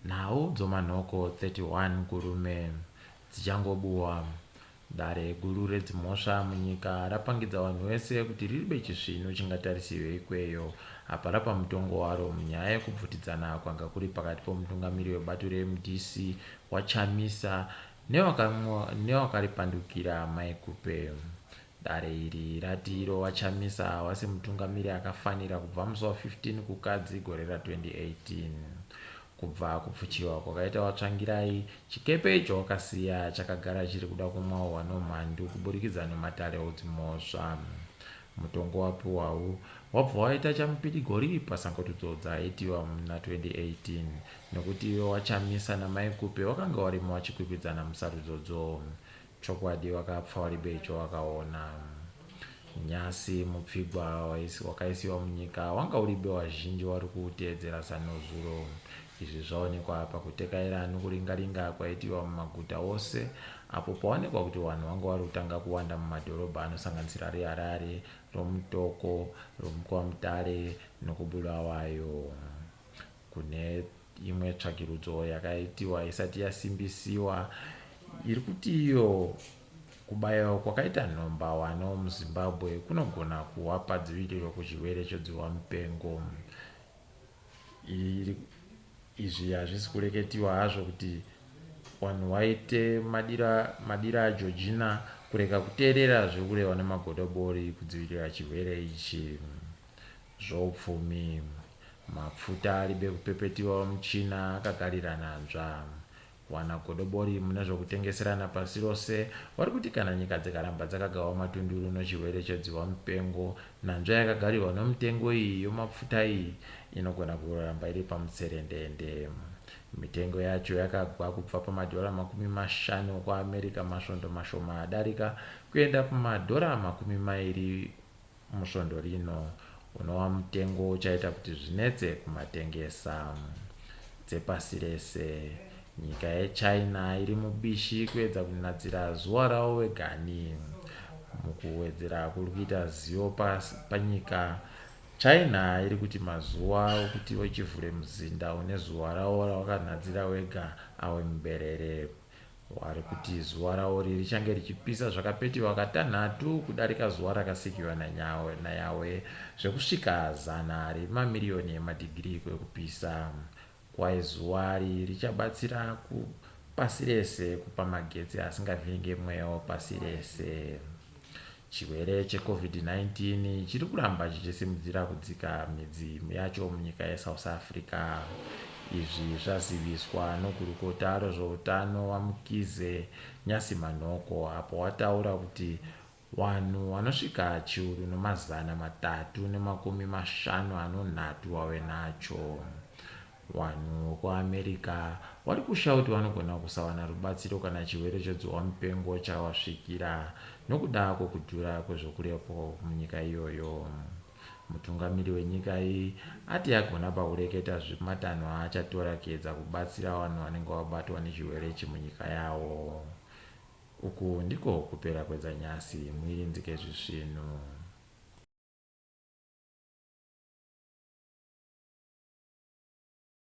Nhau dzomanhoko 31 Kurume dzichangobuwa, dare guru redzimhosva munyika rapangidza vanhu vese kuti riribe chisvinu chingatarisiwe ikweyo apa rapa mutongo waro munyaya yekubvutidzana kwanga kuri pakati pomutungamiri webato reMDC waChamisa newakaripandukira Mai Khupe. Dare iri rati iro VaChamisa havasi mutungamiri akafanira kubva musi wa 15 Kukadzi gore ra 2018. Kubva kupfuchiwa kwakaita VaTsvangirai, chikepe icho wakasiya chakagara chiri kuda kumwauhwa nomhandu kuburikidza nematare odzimhosva. Mutongo wapiwawu wabva waita chamupidigori pasangotudzo dzaaitiwa muna 2018 nekuti iwe waChamisa naMai Khupe wakanga warimo wachikwikwidzana musarudzodzo. Chokwadi wakapfa waribe icho wakaona. Nyasi mupfigwa wakaisiwa munyika wanga uribe wazhinji wari kuuteedzera sanozuro. Izvi zvaonekwa pakutekaira nokuringaringa kwaitiwa mumaguta ose apo paonekwa kuti wanhu wanga wari kutanga kuwanda mumadhorobha anosanganisira reHarare, roMutoko, romuKwaMutare nokuBulawayo. Kune imwe tsvakirudzo yakaitiwa isati yasimbisiwa iri kuti iyo kubayiwa kwakaita nhomba wano muZimbabwe kunogona kuwapa dziviriro kuchirwere chodzihwa mupengo. Izvi hazvisi kureketiwa hazvo kuti vanhu waite madira, madira aGeorgina kurega kuteerera zviri kurehwa nemagodobori kudzivirira chirwere ichi. Zvoupfumi. Mapfuta aribe kupepetiwa muchina akagarira nanzva. Wana godobori mune zvokutengeserana pasi rose wari kuti kana nyika dzikaramba dzakagawa matunduru nochirwere chedzihwa mupengo, nanzva yakagarirwa nomutengo iyi yomapfuta iyi inogona kuramba iri pamutserendende. Mitengo yacho yakagwa kubva pamadhora 50 okuAmerica masvondo mashoma adarika kuenda pamadhora 20 musvondo rino, unova mutengo uchaita kuti zvinetse kumatengesa. Dzepasi rese, nyika yeChina iri mubishi kuedza kunadzira zuva ravo vegani. Mukuwedzera kuri kuita zivo panyika, China iri kuti mazuva okuti ichivhure muzinda une zuva ravo rawakanhadzira wega awe muberere. Vari kuti zuva raOri richange richipisa zvakapetiwa katanhatu kudarika zuva rakasikiwa naYahweh zvekusvika zana remamiriyoni emadhigirii kwekupisa. Kwai zuva ri richabatsira pasi rese kupa magetsi asingavhiringe mweya wepasi rese. Chirwere cheCovid-19 chiri kuramba chichisimudzira kudzika midzi yacho munyika yeSouth Africa. Izvi zvaziviswa nogurukota rezveutano VaMkhize Nyasi Manhoko apo wataura kuti vanhu vanosvika chiuru nomazana matatu nemakumi mashanu anonhatu wave nacho. Vanhu vekuAmerica vari kusha kuti vanogona kusawana rubatsiro kana chirwere chedzihwamupengo chavasvikira nokuda kwekudhura kwezvekurapwa munyika iyoyo. Mutungamiri wenyika iyi ati agona pakureketa zvematanho aachatora kuedza kubatsira vanhu vanenge vabatwa nechirwere ichi munyika yavo. Uku ndiko kupera kwedzanyasi muirinzike zvisvinu.